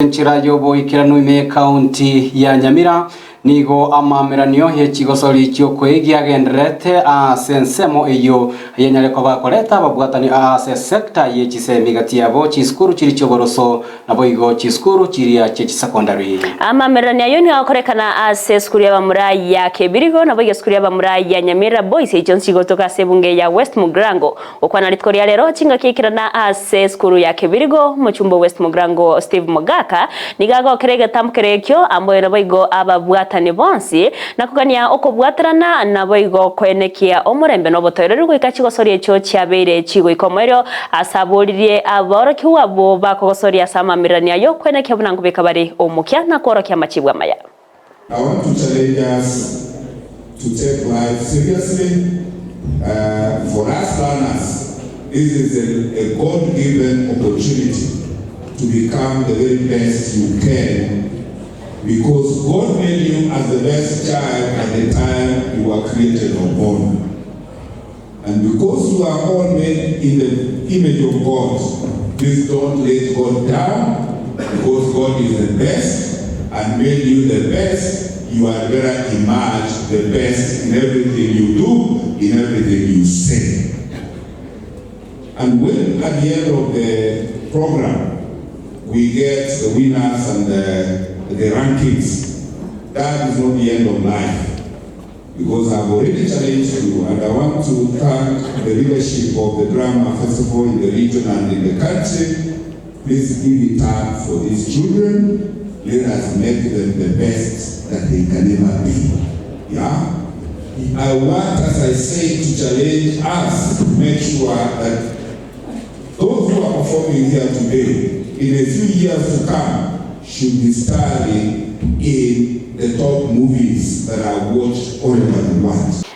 Enchera y'oboikeranu ime y'Ekaunti ya Nyamira nigo amaameranio ye chigosori chi'okoegia agendererete ase ensemo eyio yanyare koba koreta ababwatani ase sector ye chisemi gati yabo chisukuru chiria chi'oboroso naboigo chisukuru chiria chie chisecondary. Amaamererani ayio nigo agokorekana ase esukuru y'abamura ya Kebirigo naboigo esukuru y'abamura ya Nyamira Boys echio nchigotoka ase ebunge ya West Mugirango. Gokwana rituko ria rero chingaki ekerana ase esukuru ya Kebirigo, omochumba o West Mugirango Steve Mogaka nigo agokera egetambo kere ekio amboe naboigo ababwatani bonsi na kogania okobwaterana naboigo koenekia omorembe na obotoereru goika chigosoria echio chiabeire chigoika omoerio ase aboririe aborokigwa abwo bakogosoria ase amaamirirani ayio koenekia buna nkobeka bare omokia na kworokia amachibu amaya. I want to challenge us to take life seriously, for us learners this is a God given opportunity to become the very best you can because God made you as the best child at the time you were created or born and because you are all made in the image of God please don't let God down because God is the best and made you the best you had better emerge the best in everything you do in everything you say and when at the end of the program we get the winners and the, the rankings that is not the end of life because I've already challenged you and I want to thank the leadership of the drama festival in the region and in the country. Please give it up for these children. Let us make them the best that they can ever be. Yeah? I want, as I say, to challenge us to make sure that those who are performing here today, in a few years to come, should be starring in the top movies that are watched all over the world.